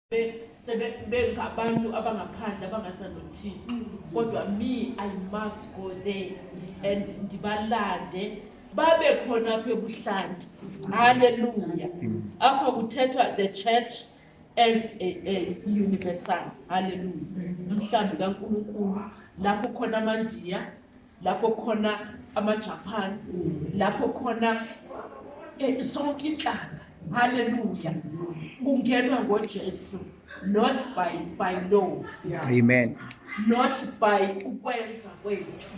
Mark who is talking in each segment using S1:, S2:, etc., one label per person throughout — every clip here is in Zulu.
S1: Bengabantu abangaphandle abangasanothini, kodwa me, I must go there and ndibalande babe khona apha ebuhlanti. Haleluya. Apha kuthethwa the church as a universal. Haleluya. Umhlambi kaNkulunkulu, lapho khona amaNdiya, lapho khona amaJapan, lapho khona zonke inhlanga. Haleluya. Kungenwa ngoJesu, not by law.
S2: Amen.
S1: Not by ukwenza kwethu.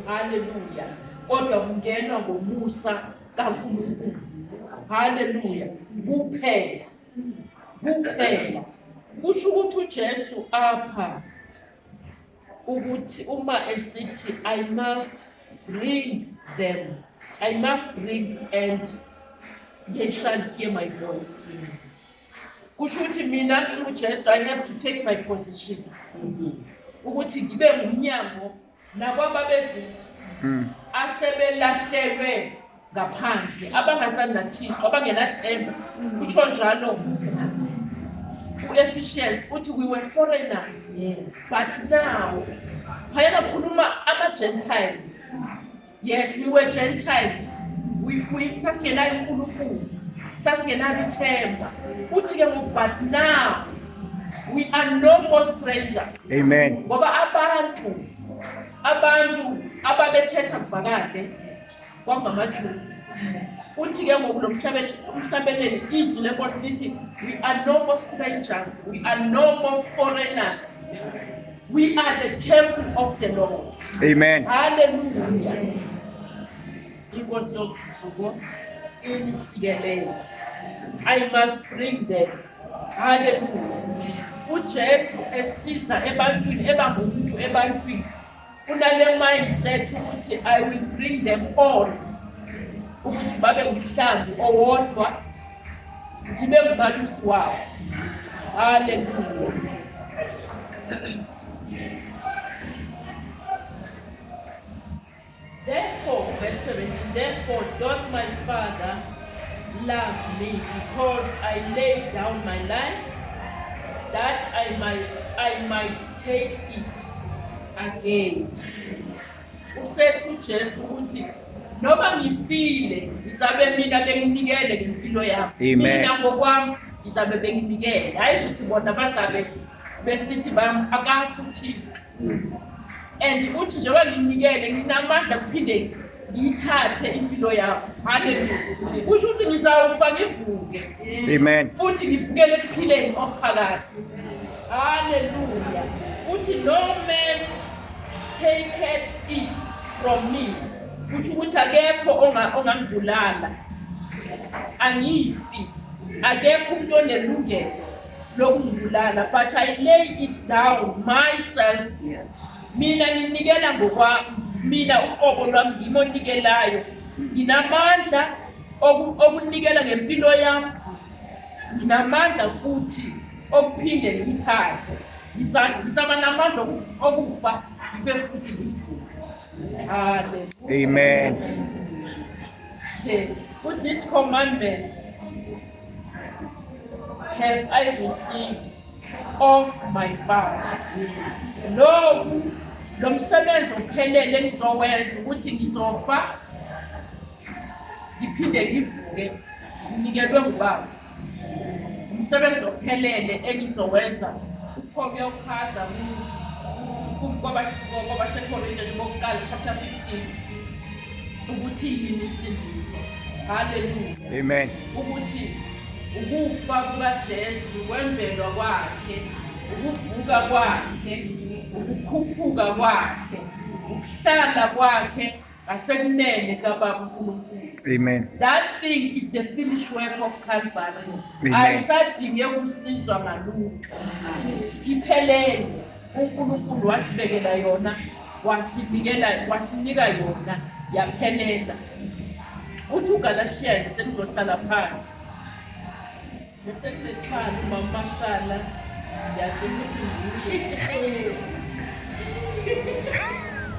S1: Haleluya. Kodwa kungenwa ngomusa kaNkulunkulu. Haleluya. Kuphela. Kuphela. Kusho ukuthi uJesu apha ukuthi uma esithi I must bring them, I must bring and they shall hear my voice. Kusho ukuthi mina nginguJesu, I have to take my position. Ukuthi ngibe ngumnyango nakwababezizwe asebelahlelwe ngaphandle, abangasanaThixo, abangenathemba. Utsho njalo uEphesians, uthi we were foreigners, but now phayana khuluma ama-Gentiles. Yes, we were Gentiles. We sasingenayo uNkulunkulu, sasingenalo ithemba. Uthi ke ngoku, but now we are no more strangers.
S2: Amen.
S1: Ngoba abantu ababethetha kuvakale kwakungamaJuda. Uthi ke ngoku lo mhlabeleli, izwi lenkosi lithi we are no more strangers, we are no more foreigners, we are the temple of the Lord.
S2: Amen.
S1: Hallelujah. Inkosi yokusuku inisikelele. I must bring them. Hallelujah. uJesu esiza ebantwini, eba ngumuntu ebantwini, unale mindset ukuthi I will bring them all, ukuthi babe ngumhlambi owodwa, ndibe ngumalusi wawo. Hallelujah. Therefore, verse 17, therefore doth my Father love me, because I lay down my life, that I might take it again. Usethi uJesu ukuthi noma ngifile, ngizabe mina benginikele ngempilo yami.
S2: Amen.
S1: Mina ngokwami ngizabe benginikele, hayi ukuthi bona bazabe besithi bam akafi uThixo. And uthi njengoba nginikele, nginamandla kuphinde ngiyithathe impilo yami. Haleluya. Kusho ukuthi ngizawufa ngivuke.
S2: Amen.
S1: Futhi ngivukele ekuphileni okuphakade. Haleluya. Uthi no man taketh it from me. Kusho ukuthi akekho ongangibulala. Angifi. Akekho umuntu onelungelo lokungibulala, but I lay it down myself. Mina nginikela ngokwami, mina uqobo lwami ngimi onikelayo. Nginamandla okunikela ngempilo yami, nginamandla futhi okuphinde ngiyithathe. Ngizaba namandla okufa ngibe futhi ngivuke. Hallelujah.
S2: Amen.
S1: Hey, with this commandment have I received of my Father. Lo msebenzi uphelele engizowenza, ukuthi ngizofa ngiphinde ngivuke, nginikelwe ngubaba. Umsebenzi ophelele engizowenza, uPaul uyawuchaza kwabaseKorinte bokuqala chapter 15 ukuthi yini insindiso. Hallelujah.
S2: Amen.
S1: Ukuthi ukufa kukaJesu, kwembelwa kwakhe, ukuvuka kwakhe, ukukhuphuka kwakhe, ukuhlala kwakhe ngasekunene kaBaba uNkulunkulu.
S2: Amen.
S1: That thing is the finished work of Calvary.
S2: Amen.
S1: Ayisadinge ukusizwa ngalutho. Iphelele. uNkulunkulu wasibekela yona, wasinikela, wasinika yona, yaphelela. Uthi uGalatians, sengizohlala phansi. Bese kunexhala uMama Mashala, ngiyacela ukuthi ngibuye.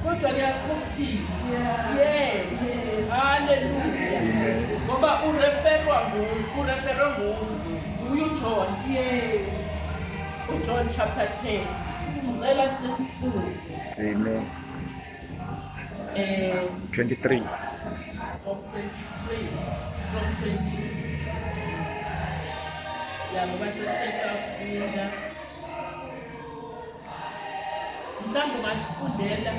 S1: Kodwa ngiyakhothile. Yes. Hallelujah.
S2: Amen.
S1: Ngoba ureferwa nguye, ureferwe nguye, nguye uJohn.
S3: Yes.
S1: John chapter 10. Ngicela simfunde.
S2: Amen. 23.
S1: From 23, from 20. Ya, ngoba sesike safunda. Mhlawumbe ungasifundela.